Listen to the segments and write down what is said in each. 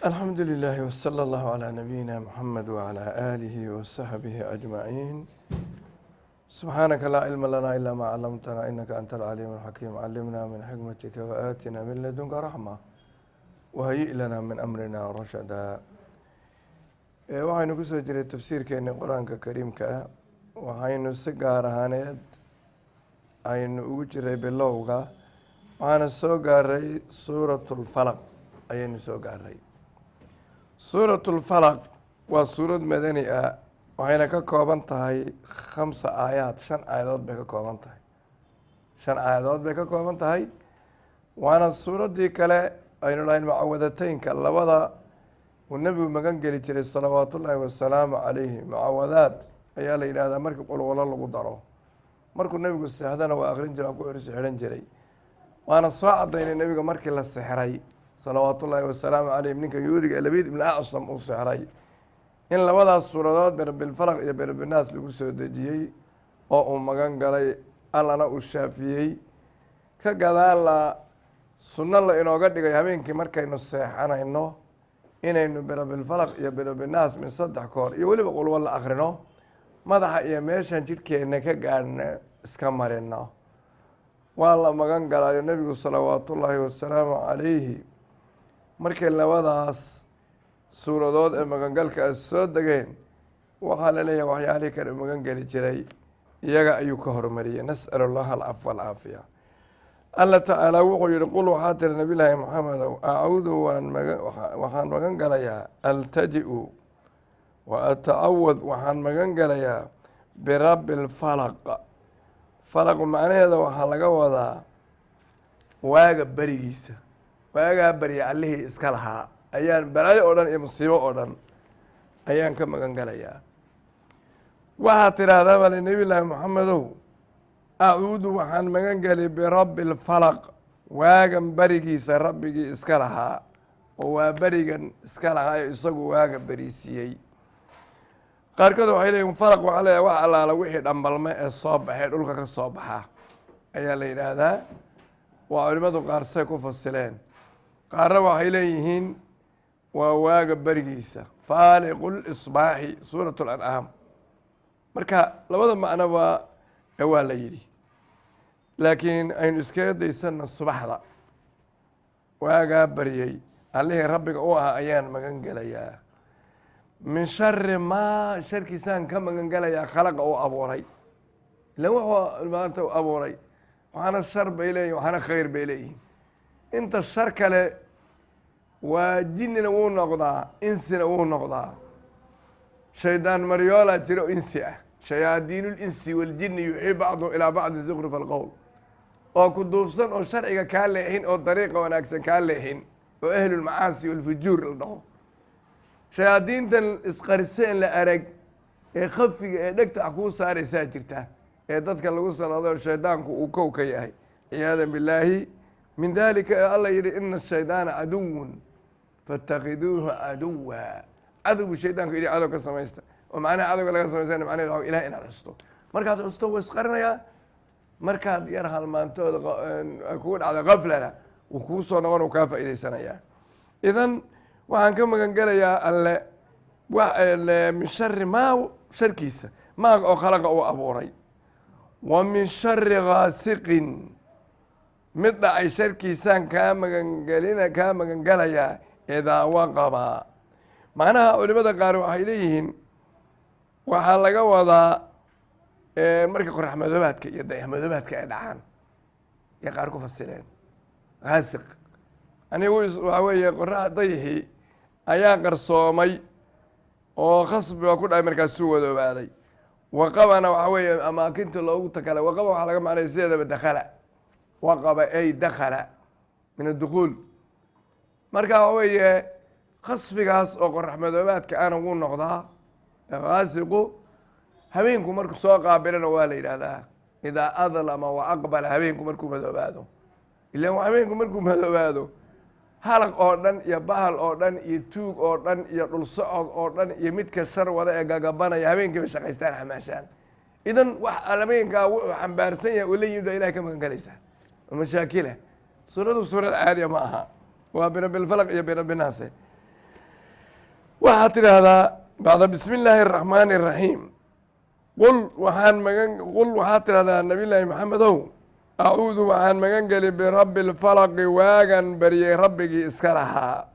الحمد لله وصلى الله على نبينا محمد وعلى آله وصحبه أجمعين. سبحانك لا علم لنا إلا ما علمتنا إنك أنت العليم الحكيم. علمنا من حكمتك وآتنا من لدنك رحمة وهيئ لنا من أمرنا رشدا. Waxaynu kusoo jiray tafsiirkeeni Qur-aanka Kariimka ah. Waxaynu si gaar ahaaneed aynu ugu jiray bilowga, waxaana soo gaaray Suurat Lfalaq ayaynu soo gaaray. Suurat Lfalaq waa suurad madani ah, waxayna ka kooban tahay khamsa aayaad, shan aayadood bay ka kooban tahay, shan aayadood bay ka kooban tahay. Waana suuraddii kale aynu lahayn mucawadateynka, labada uu Nebigu magan geli jiray salawaat ullaahi wasalaamu calayhi. Mucawadaad ayaa la yidhahdaa markii qulqulo lagu daro. Markuu Nebigu seexdana waa akrin jiray, waa ku ersi xidhan jiray. Waana soo cadaynay Nebiga markii la sexray salawaat ullaahi wasalaamu calayhim, ninka Yuhuudiga ee Labiid Ibn Acsam uu sexray, in labadaas suuradood, Birabilfalaq iyo Birabinaas, lagu soo dejiyey oo uu magan galay, Allana uu shaafiyey. Ka gadaala sunno la inooga dhigay habeenkii markaynu seexanayno inaynu Birabilfalaq iyo Birabinaas min saddex koor iyo weliba qulwa la akrino, madaxa iyo meeshan jidhkeenna ka gaadhna iska marino. Waa la magan galaayo Nebigu salawaatullaahi wasalaamu calayhi markay labadaas suuradood ee magangalka soo degeen, waxaa la leeyahay waxyaalihii kale magan geli jiray iyaga ayuu ka hormariyey. Nas'al Allaha alcafwa alcaafiya. Alla tacaala wuxuu yihi: qul, waxaa tiri Nabi Llaahi Maxamedow, acuudu, waan maga waxaan magan galayaa, altaji-u wa atacawad, waxaan magan galayaa birabbi lfalaq. Falaq macnaheeda waxaa laga wadaa waaga berigiisa, waagaa barya Allihii iska lahaa ayaan balaayo oo dhan iyo musiibo oo dhan ayaan ka magan galayaa. Waxaad tidhaahdaa bale, Nebi Llaahi Moxamedow, acuudu, waxaan magan gelay, birabbi lfalaq, waagan berigiisa Rabbigii iska lahaa, oo waa berigan iska lahaa ee isagu waaga beriisiiyey. Qaarkood waxay leeyihin falaq waxaa leeyahay wax allaala wixii dhambalme ee soo baxay, dhulka ka soo baxa ayaa la yidhaahdaa. Waa culimadu qaar say ku fasileen. Qaarna waxay leeyihiin waa waaga berigiisa, faaliqu lisbaaxi, Suurat Lancaam. Marka labada macno waa la yidhi, laakiin aynu iskaga daysana subaxda waagaa baryey Allihii Rabbiga u ahaa ayaan magan gelayaa. Min shari maa, sharkiisaan ka magan gelayaa, khalaqa, uu abuuray. Ilan wuxuu maanta abuuray waxaana shar bay leeyihin, waxaana khayr bay leeyihin. Inta shar kale waa jinnina wuu noqdaa, insina wuu noqdaa. Shaydaan maryoola jiro insi ah, shayaadiin linsi waljini yuuxii bacduhum ilaa bacdi zukruf alqowl, oo ku duufsan oo sharciga kaa leexin oo dariiqa wanaagsan kaa leexin, oo ahlulmacaasi walfujuur la dhaho. Shayaadiintan isqariseen la arag ee khafiga ee dhegta wax kuu saaraysaa jirta ee dadka lagu salado, shaydaanku uu kow ka yahay, ciyaada billaahi min dalika. Ee Alla yihi: ina ashaydaana caduwun faاtakiduuhu caduwa. Cadowgu shaydaanku idin cadow ka samaysta, oo macnaha cadowga laga samaysana macnaheed waxa Ilaah inaad xusto. Markaad xusto wuu isqarinayaa, markaad yar halmaantooda kugu dhacda kaflana, wuu kuu soo noqon, uu kaa faa'iidaysanayaa. Idan waxaan ka magan gelayaa Alle min shari maa, sharkiisa, maaga oo khalaqa, uu abuuray. Wa min shari gaasiqin, mid dhacay sharkiisaan kaa magangelina, kaa magangelayaa, idaa waqaba. Macnaha culimada qaar waxay leeyihiin waxaa laga wadaa marka qorax madoobaadka iyo dayax madoobaadka ay dhacaan iyo qaar ku fasireen. Gaasiq anigu waxaa weeye qorax dayixii ayaa qarsoomay oo khasbi waa ku dhacay, markaasuu wadoobaaday. Waqabana waxaa weeye amaakinta loogu takalay. Waqaba waxaa laga macnaya sideedaba dakhala, waqaba ay dakhala min addukuul. Marka waxa weeye khasfigaas oo qorax madoobaadka ana wuu noqdaa gaasiqu. Habeenku markuu soo qaabilana waa la yidhaahdaa, idaa adlama wa aqbala, habeenku markuu madoobaado. Ilan habeenku markuu madoobaado, halaq oo dhan iyo bahal oo dhan iyo tuug oo dhan iyo dhul socod oo dhan iyo midka shar wada ee gagabanaya habeenkiiba shaqaystaan, xamaashaan. Idan wax habeenkaa wuxuu xambaarsan yahay uu la yimid baa Ilahay ka magan galaysaa. Mashaakila suuradu suurad caadiya ma aha, waa birabilfalaq iyo birabinaase. Waxaad tidhaahdaa bacda bismi illaahi araxmaani araxiim, qul waxaan magan, qul waxaad tidhahdaa, Nabiy Llaahi Maxamedow, acuudu waxaan magan geli birabbi lfalaqi, waagan baryey rabbigii iska lahaa,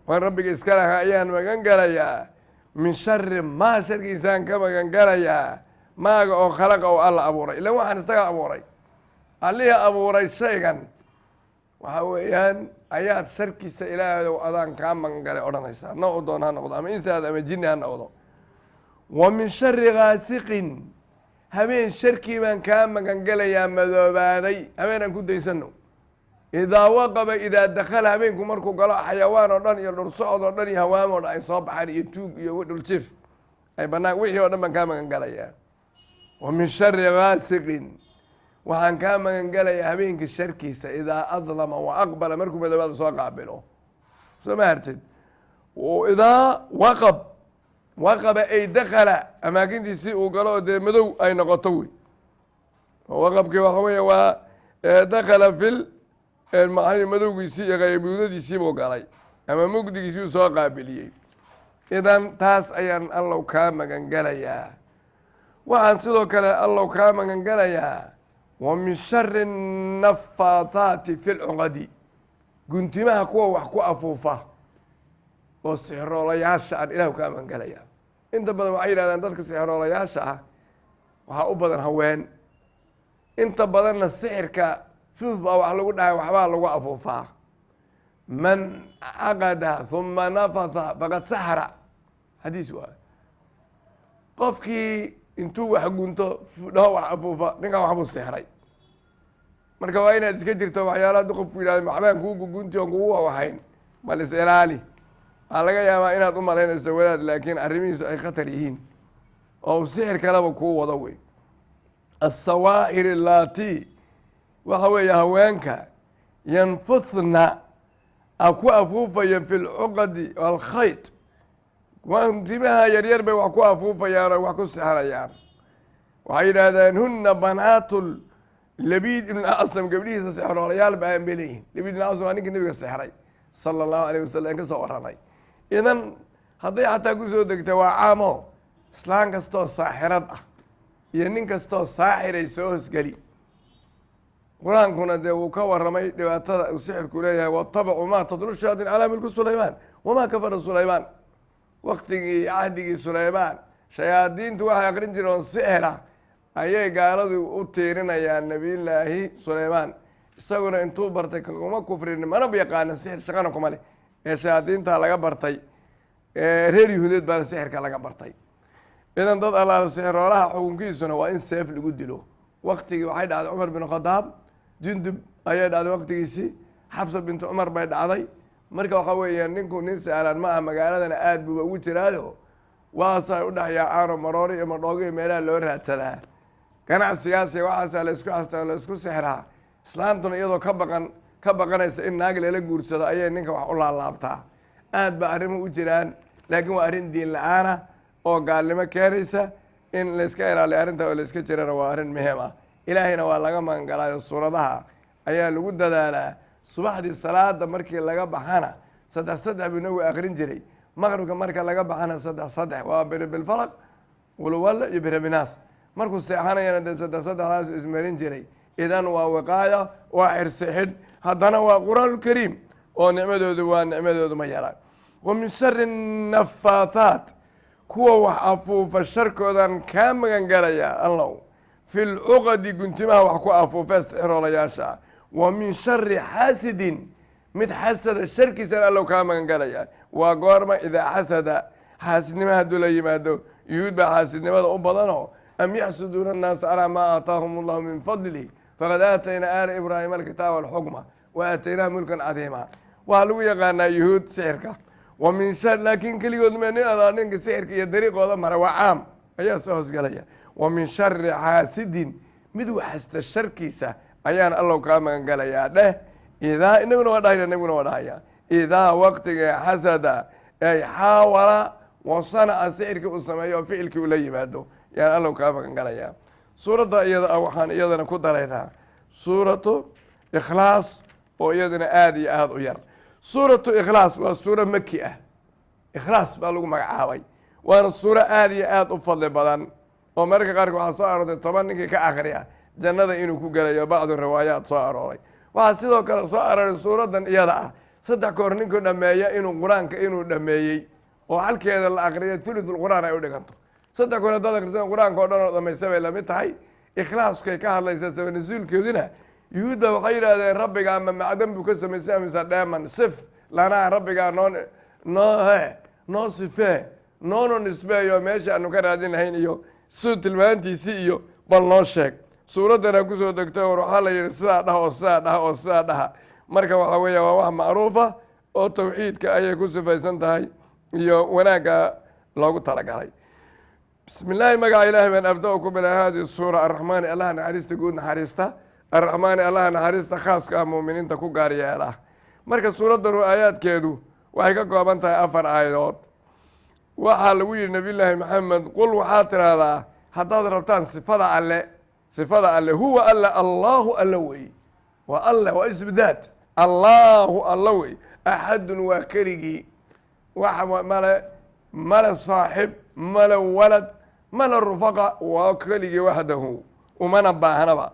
waan rabbigii iska lahaa ayaan magan gelayaa, min shari maa sharkiisaan ka magan gelayaa, maaga oo khalaqa oo Alla abuuray. Ilan waxaan isaga abuuray, Allihii abuuray shaygan waxa weeyaan ayaad sharkiisa Ilaahayow adaan kaa magan galay odhanaysaa, noocu doon ha noqdo, ama insaad ama jinni ha noqdo. Wa min shari gaasiqin, habeen sharkii baan kaa magan gelayaa madoobaaday, habeen aan ku daysano, idaa waqaba, idaa dakhala, habeenku markuu galo, xayawaan oo dhan iyo dhursocod oo dhan iyo hawaam oo dhan ay soo baxaan, iyo tuug iyo dhuljiif ay banaan, wixii oo dhan baan kaa magan gelayaa. Wa min shari gaasiqin, waxaan kaa magan gelayaa habeenka sharkiisa, idaa adlama wa aqbala, markuu madoobaada soo qaabilo. Soo ma hartid? Idaa waqab, waqaba ay dakhala, amaakintiisii uu galo oo dee madow ay noqoto wey. Waqabkii waxa weeye waa dakhala fil maxay, madowgiisii iyo qaybuudadiisii buu galay ama mugdigiisii uu soo qaabiliyey. Idan taas ayaan Allow kaa magan gelayaa. Waxaan sidoo kale Allow kaa magan gelayaa wa min shari nafaathaati fi lcuqadi, guntimaha kuwa wax ku afuufa oo sixroolayaasha aan Ilahu kaa magan gelayaa. Inta badan waxay yidhahdaan dadka sixroolayaasha ah waxaa u badan haween. Inta badanna sixirka fuuf baa wax lagu dhahay, waxbaa lagu afuufaa. Man caqada huma nafatha faqad saxara, xadiis waa. Qofkii intuu wax gunto dhaho wax afuufa, ninkan waxbuu sixray. Marka waa inaad iska jirto waxyaala haddi qofku yidhahdo waxbaan kuu gugunti oon kugu wahayn, bal is ilaali. Waxaa laga yaabaa inaad u malaynayso wadaad, laakiin arrimihiisu ay khatar yihiin oo uu sixir kaleba kuu wado wey. Asawaahir allati, waxa weeye haweenka, yanfuthna, a ku afuufaya, fi lcuqadi alkhayt, timaha yaryar bay wax ku afuufayaan oo wax ku sixrayaan. Waxay yidhaahdeen huna banaatu Labiid ibn Asam, gabdhihiisa sexroolayaal baan bay leeyihin. Labiid ibn Asam waa ninkii Nabiga sexray sala Allahu alayh wasalam ka soo waranay. Idan hadday xataa kusoo degta waa caamo, islaan kastoo saaxirad ah iyo nin kastoo saaxiray soo hosgeli. Qur-aankuna dee wuu ka waramay dhibaatada uu sixirku leeyahay: watabacuu maa tatlu shayaatiin calaa mulki Sulaymaan wamaa kafara Sulaymaan. Waktigii cahdigii Sulaymaan shayaadiintu waxay akrin jireen oo sixira ayay gaaladu u tiirinayaan Nabiyullaahi Sulaymaan. Isaguna intuu bartay kuma kufrin, mana yaqaana sixir, shaqana kuma leh, ee shayaadiinta laga bartay. Reer Yuhuudeed baana sixirka laga bartay. Idan dad allaala sixiroolaha xukunkiisuna waa in seef lagu dilo. Waktigii waxay dhacday Cumar bin Khadaab, Jundub ayay dhacday waktigiisii, Xafsa bintu Cumar bay dhacday. Marka waxa weeya ninku nin sahlan ma aha, magaaladana aad buuba ugu jiraayo, waasay u dhex yaacaano maroori iyo madhoogo iyo meelaha loo raadsadaa ganacsigaasi, waxaasaa la isku xastaa, la isku sixraa. Islaantuna iyadoo ka baqan, ka baqanaysa in naag lala guursado, ayay ninka wax u laalaabtaa. Aad ba arrimuhu u jiraan, laakiin waa arrin diin la-aana oo gaalnimo keenaysa. In layska ilaaliyo arrinta oo layska jirana waa arrin muhiim ah. Ilaahayna waa laga magangalaayo, suuradaha ayaa lagu dadaalaa. Subaxdii salaada markii laga baxana saddex saddex buu Nabigu akrin jiray. Maqribka marka laga baxana saddex saddex, waa biribilfalaq, wulwalla iyo birabinaas. Markuu seexanayana dee saddex saddexdaas ismarin jiray. Idan waa wiqaaya, waa xirsi xidh, haddana waa Qur-aanulkariim oo nicmadoodu waa nicmadoodu ma yaraan. Wa min shari nafaathaat, kuwa wax afuufa sharkoodan kaa magan galayaa Allow, fi lcuqadi, guntimaha wax ku afuufee sixiroolayaasha. Wa min shari xaasidin, mid xasada sharkiisana Allow kaa magan galaya. Waa goorma? Idaa xasada, xaasidnimo hadduu la yimaado. Yuhuud baa xaasidnimada u badanoo: am yaxsuduuna annaasa calaa maa aataahum Allahu min fadlih faqad aataynaa aala Ibraahima alkitaaba alxukma wa aataynaha mulkan cadiima. Waxaa lagu yaqaanaa yuhuud sixirka. Wa min shar, laakiin keligood me, nin alaa ninka sixirka iyo dariiqooda mara waa caam ayaa soo hosgalaya. Wa min shari xaasidin, mid waxasta sharkiisa ayaan Allow kaa magan galayaa dheh. Idaa, inaguna waa dhahaya, nabiguna waa dhahaya, idaa waqtiga xasada ay xaawala wa sanaca, sixirkii uu sameeyo oo ficilkii ula yimaado yaan Allow kaa magan galayaa. Suuradda iyada ah waxaan iyadana ku daraynaa Suuratu Ikhlaas oo iyadana aada iyo aada u yar. Suuratu Ikhlaas waa suuro maki ah. Ikhlaas baa lagu magacaabay, waana suuro aada iyo aada u fadli badan oo mararka qaarka waxaa soo aroortay 10 ninkii ka akriya jannada inuu ku gelayo, bacdu riwaayaat soo arooray. Waxaa sidoo kale soo arooray suuraddan iyada ah 3 koor ninkuu dhameeya inuu Qur-aanka inuu dhameeyey, oo halkeeda la akriyo thuluthul Qur'aan ay u dhiganto. 3 koor haddaad akrisan, Qur-aanka oo dhan oo dhamaysta bay lamid tahay. Ikhlaaskay ka hadlaysaa. Sabanasuulkeeduna Yuhuud ba waxay yidhahdeen, "Rabbiga ama macdan buu ka samaysay mise dheeman? Sif lanaa, Rabbigaa noo noo he noo sifee, noonu nisbeeyo meesha aanu ka raadin lahayn iyo siduu tilmaantiisi iyo bal noo sheeg." Suuraddana kusoo degtay war waxaa la yihi sidaa dhaha oo sidaa dhaha oo sidaa dhaha. Marka waxaa weeya waa wax macruufa oo tawxiidka ayay ku sifaysan tahay iyo wanaagga loogu talagalay. Bismi illaahi, magaca Ilaahay baan abda ku bilaa هذه suura. Araxmaani, Allaha naxariista guud naxariista, Araxmaani, Allaha naxariista khaaska ah muuminiinta ku gaar yeela. Marka suuraddanu aayaadkeedu waxay ka kooban tahay 4 aayadood. Waxaa lagu yihi Nabiyullaahi Maxamed: "Qul, waxaad tidhaahdaa haddaad rabtaan sifada Alle, sifada Alle, هو Alle الله, Alle wey, waa Alle, waa ismu daat. الله Alle wey, أحد, waa keligii, wax male, male saaxib, male walad, male rufaqa, waa keligii, وحده, umana baahnaba.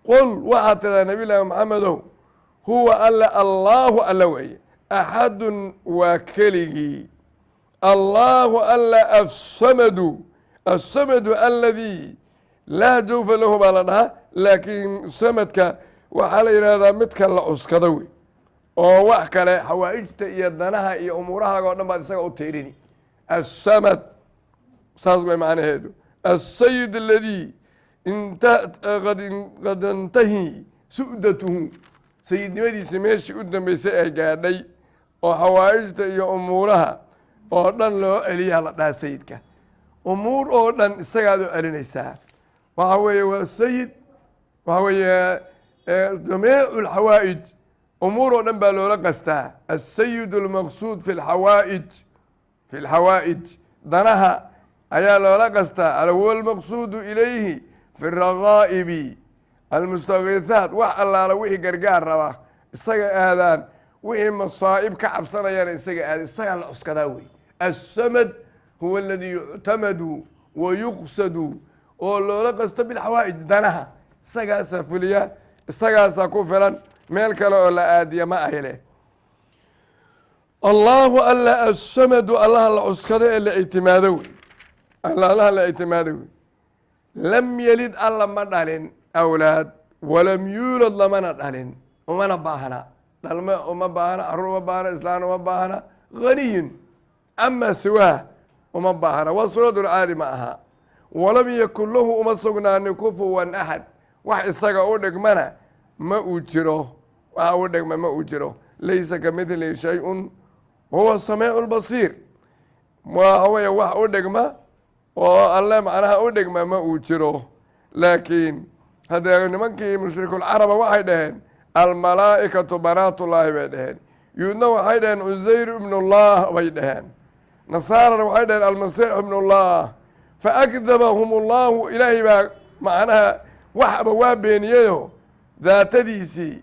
Qul, waxaad tidhahdaa Nabiy Llaahi Maxamedow, هو Alle الله, Alle weeye, أحد, waa keligii, الله Alle الصمد. الصمد الذي لا جوف له baa la dhahaa, laakiin samadka waxaa la yidhahdaa midka la cuskado wey, oo wax kale xawaa-ijta iyo danaha iyo umuurahaaga o dhan baad isaga u tiirini. الصمد saas way macnaheedu. السيد الذي قد انتهي سؤدده, sayidnimadiisa meeshii u dambeysay ay gaadhay oo xawaa-ijta iyo umuuraha oo dhan loo celiyaa la dhahaa sayidka. Umuur oo dhan isagaad u celinaysaa. Waxa weeye waa sayid, waxa weeye جميع الحوائج, umuur oo dhan baa loola qastaa. السيد المقصود في الحوائج, في الحوائج, danaha ayaa loola qastaa. هو المقصود إليه في الرغائب المستغيثات, wax allaala wixii gargaar raba isaga aadaan, wixii masaa'ib ka cabsanayana isaga aada, isagaa la cuskadaa wey. الصمد هو الذي يعتمد ويقصد, oo loola qasto بالحوائج, danaha isagaasaa fuliya, isagaasaa ku filan, meel kale oo la aadiya ma ahile. الله Alla الصمد, Allaha la cuskado ee la ictimaado wey, Allaha la ictimaado wey. لم يلد, Alla ma dhalin awlaad, ولم يولد, lamana dhalin, umana baahna dhalma, uma baahna carruur, uma baahna islaan, uma baahna. غني عما سواه, uma baahna, waa suuradulcaadi ma aha. ولم يكن له, uma sugnaanin كفوا أحد, wax isaga u dhigmana ma uu jiro, waxa u dhigma ma uu jiro. ليس كمثله شيء وهو السميع البصير. Waxa weeye wax u dhigma oo Alle macnaha u dhigma ma uu jiro. Laakiin haddee nimankii mushrikulcaraba waxay dhaheen الملائكة بنات الله bay dhaheen. Yuudna waxay dhaheen Cusayr ابن الله bay dhaheen. Nasaarana waxay dhaheen المسيح ابن الله. فأكذبهم الله, Ilaahay baa macnaha waxba waa beeniyeyo daatadiisii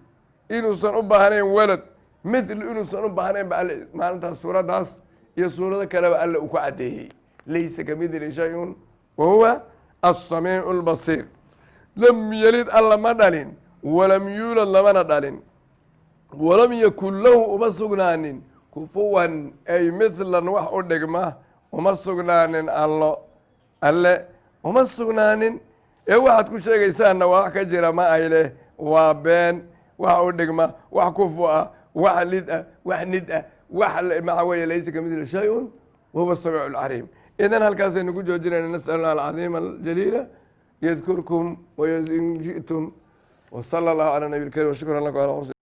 inuusan u baahnayn walad, mithl inuusan u baahnayn ba Alle maalintaas suuraddaas iyo suurado kaleba Alle uu ku caddeeyey. ليس كمثله شيء وهو السميع البصير. لم يلد, Alla ma dhalin, ولم يولد, lamana dhalin, ولم يكن له, uma sugnaanin كفوا ay مثلا, wax u dhigma uma sugnaanin. Allo Alle uma sugnaanin ee waxaad ku sheegaysaanna waa wax ka jira ma ay leh, waa been. Wax u dhigma, wax kufu ah, wax lid ah, wax nid ah, wax maxa weeye. ليس كمثله شيء وهو السميع العليم. Idan halkaasaynu ku joojinayna. نسأل الله العظيم الجليل يذكركم وإن شئتم، وصلى الله على النبي الكريم، وشكرا لكم على حسن